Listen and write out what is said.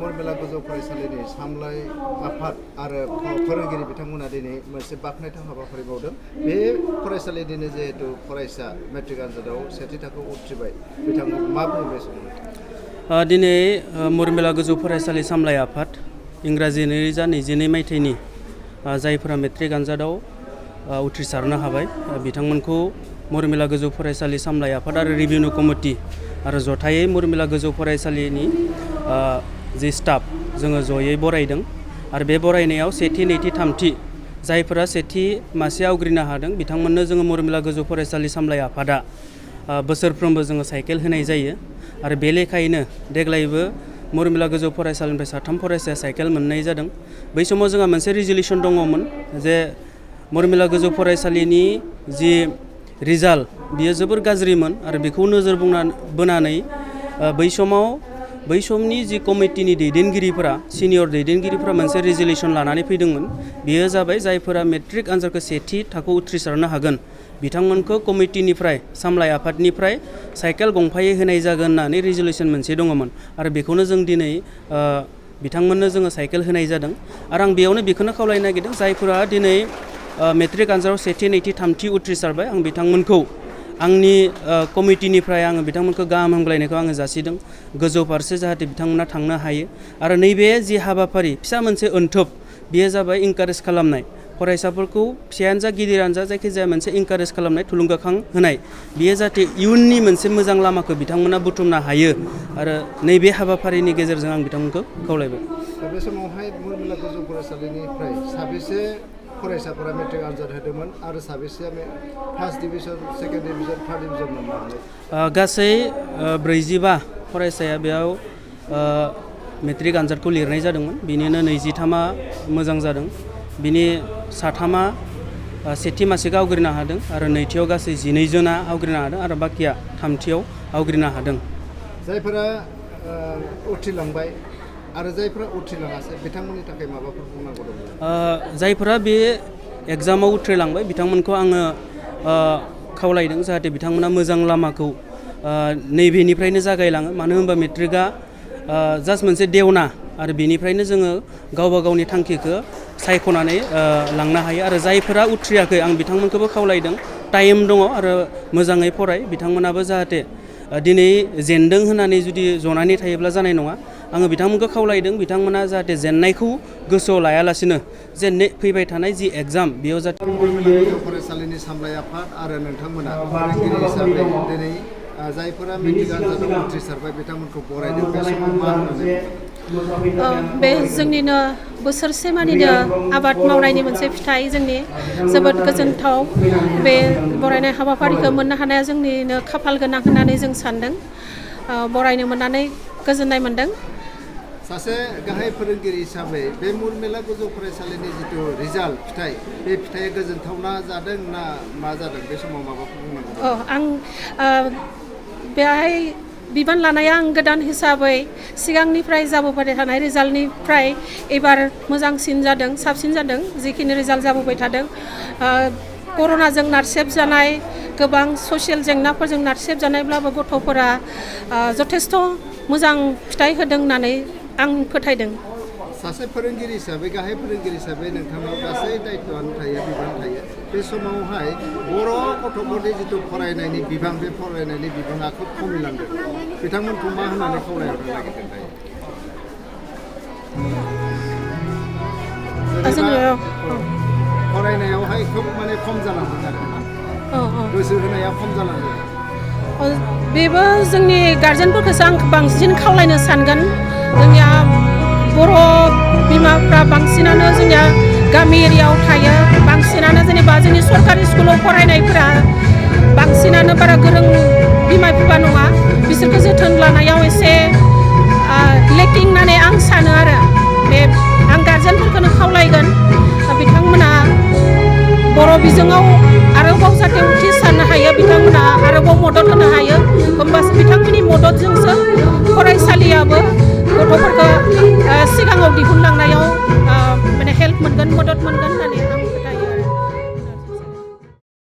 मुरमेला गोजौ फरायसालिनि सामलाय आफाद आरो फोरोंगिरि बिथांमोना दिनै मोनसे बाखनायथाव हाबाफारि मावदों। बे फरायसालि दिनै जिहेतु फरायसा मेट्रिक आनजादाव सेथि थाखोआव उथ्रिबाय बिथांमोन मा बुङो बे समाव? दिनै मुरमेला गोजौ फरायसालि सामलाय आफाद इंराजि 2022 मायथाइनि जायफोरा मेट्रिक आनजादाव उथ्रिसारनो हाबाय बिथांमोनखौ मुरमेला गोजौ फरायसालि सामलाय आफाद आरो रिभिनिउ कमिटि आरो जथायै मुरमेला गोजौ फरायसालिनि जि स्टाफ जोङो जयै बरायदों आरो बे बरायनायाव सेथि नैथि थामथि जायफोरा सेथि मासि आवग्रिनो हादों बिथांमोननो जोङो मुरमेला गोजौ फरायसालि सामलाय आफादा बोसोरफ्रोमबो जोङो साइकेल होनाय जायो आरो बे लेखायैनो देग्लायबो मुरमेला गोजौ फरायसालिनिफ्राय 3 फरायसाया साइकेल मोननाय जादों। बै समाव जोंहा मोनसे रिजलिउसन दङमोन जे मुरमेला गोजौ फरायसालिनि जि रिजाल्ट बियो जोबोर गाज्रिमोन आरो बेखौ नोजोर बोनानै बै समनि जि कमिटिनि दैदेनगिरिफोरा सिनियर दैदेनगिरिफोरा मोनसे रिजलिउसन लानानै फैदोंमोन। बेयो जाबाय जायफोरा मेट्रिक आनजादखौ सेथि थाखोआव उथ्रिसारनो हागोन बिथांमोनखौ कमिटिनिफ्राय सामलाय आफादनिफ्राय साइकेल गंफायै होनाय जागोन होननानै रिजलिउसन मोनसे दङमोन आरो बेखौनो जों दिनै बिथांमोननो जोङो साइकेल होनाय जादों। आरो आं बेयावनो बेखौनो खावलायनो नागिरदों जायफोरा दिनै मेट्रिक आनजादाव सेथि नैथि थामथि उथ्रिसारबाय आं बिथांमोनखौ आंनि कमिटिनिफ्राय आङो बिथांमोनखौ गाहाम हामग्लायनायखौ आङो जासिदों गोजौ फारसे जाहाथे बिथांमोना थांनो हायो आरो नैबे जि हाबाफारि फिसा मोनसे अनथोब बेयो जाबाय इनकारेज खालामनाय फरायसाफोरखौ फिसायानो जा गिदिरानो जा जायखिजाया मोनसे इनकारेज खालामनाय थुलुंगाखां होनाय बेयो जाहाथे इयुननि मोनसे मोजां लामाखौ बिथांमोना बुथुमनो हायो आरो नैबे हाबाफारिनि गेजेरजों आं बिथांमोनखौ खावलायबाय। बे समावहाय मुरमेला गोजौ फरायसालिनिफ्राय साबेसे फरायसाफोरा मेट्रिक आनजाद होदोंमोन आरो साबेसेया first division second division third division मोननो हानाय? गासै 45 फरायसाया बेयाव मेट्रिक आनजादखौ लिरनाय जादोंमोन। बिनिनो 23 मोजां जादों। बिनि 3 सेथि मासिखौ आवग्रिनो हादों आरो नैथियाव गासै 12 जना आवग्रिनो हादों आरो बाखिया थामथियाव आवग्रिनो हादों। जायफोरा उथ्रिलांबाय आरो जायफोरा उथ्रिलाङासै बिथांमोननि थाखाय माबाफोर बुंनांगौ दं? जायफोरा बे एग्जामाव उथ्रिलांबाय बिथांमोनखौ आङो खावलायदों जाहाथे बिथांमोना मोजां लामाखौ नैबेनिफ्रायनो जागायलाङो। मानो होनबा मेट्रिकआ जास्ट मोनसे देवना आरो बेनिफ्रायनो जोङो गावबा गावनि थांखिखौ सायख'नानै लांनो हायो आरो जायफोरा उथ्रियाखै आं बिथांमोनखौबो खावलायदों टाइम दङ आरो मोजाङै फराय बिथांमोनाबो जाहाथे दिनै जेनदों होननानै जुदि जनानै थायोब्ला जानाय नङा। आङो बिथांमोनखौ खावलायदों बिथांमोना जाहाथे जेननायखौ गोसोआव लायालासिनो जे फैबाय थानाय जि एग्जाम बेयाव जाहाथे फरायसालिनि सामलाय आफाद आरो नोंथांमोना फोरोंगिरि हिसाबै दिनै जायफोरा मेट्रिक आनजादाव उथ्रिसारबाय बिथांमोनखौ बरायदों बे समाव मा होननानै बे जोंनिनो बोसोरसे मानिनो आबाद मावनायनि मोनसे फिथाइ जोंनि जोबोद गोजोनथाव बे बरायनाय हाबाफारिखौ मोननो हानाया जोंनिनो खाफाल गोनां होननानै जों सानदों। बरायनो मोननानै गोजोननाय मोनदों। सासे गाहाय फोरोंगिरि हिसाबै बे मुरमेला गोजौ फरायसालिनि जिथु रिजाल्ट फिथाइ बे फिथाइया गोजोनथावना जादों ना मा जादों बे समाव माबाफोर बुंनांगौ? आं बेहाय बिबान लानाया आं गोदान हिसाबै सिगांनिफ्राय जाबोबाय थानाय रिजाल्टनिफ्राय एबार मोजांसिन जादों साबसिन जादों जिखिनि रिजाल्ट जाबोबाय थादों। कर'नाजों नारसेबजानाय गोबां ससियेल जेंनाफोरजों नारसेबजानायब्लाबो गथ'फोरा जथेस्थ' मोजां फिथाइ होदों होननानै आं फोथायदों। सासे फोरोंगिरि हिसाबै गाहाय फोरोंगिरि हिसाबै नोंथांनाव गासै दायित्वआनो थायो बिबान थायो। बे समावहाय बर' गथ'फोरनि जिथु फरायनायनि बिबां बे फरायनायनि बिबाङा खोब खमिलांदों बिथांमोनखौ मा होननानै खावलायहरनो नागिरदों दायो? फरायनायावहाय खोब माने खम जालांदों आरो गोसो होनाया खम जालांदों। बेबो जोंनि गार्जेनफोरखौसो आं बांसिन खावलायनो सानगोन। जोंनिया बर' बिमाफ्रा बांसिनानो जोंनिया गामि एरियायाव थायो। बांसिनानो जेनेबा जोंनि सरकारि स्कुलाव फरायनायफोरा बांसिनानो बारा गोरों बिमा बिफा नङा। बिसोरखौ जोथोन लानायाव एसे लेकिं होननानै आं सानो आरो आं गार्जेनफोरखौनो खावलायगोन बिथांमोना बर' बिजोङाव आरोबाव जाहाथे उथ्रिसारनो हायो बिथांमोना आरोबाव मदद होनो हायो होमबासो बिथांमोननि मददजोंसो फरायसालियाबो गथ'फोरखौ सिगाङाव दिहुनलांनायाव माने हेल्प मोनगोन मदद मोनगोन होननानै आं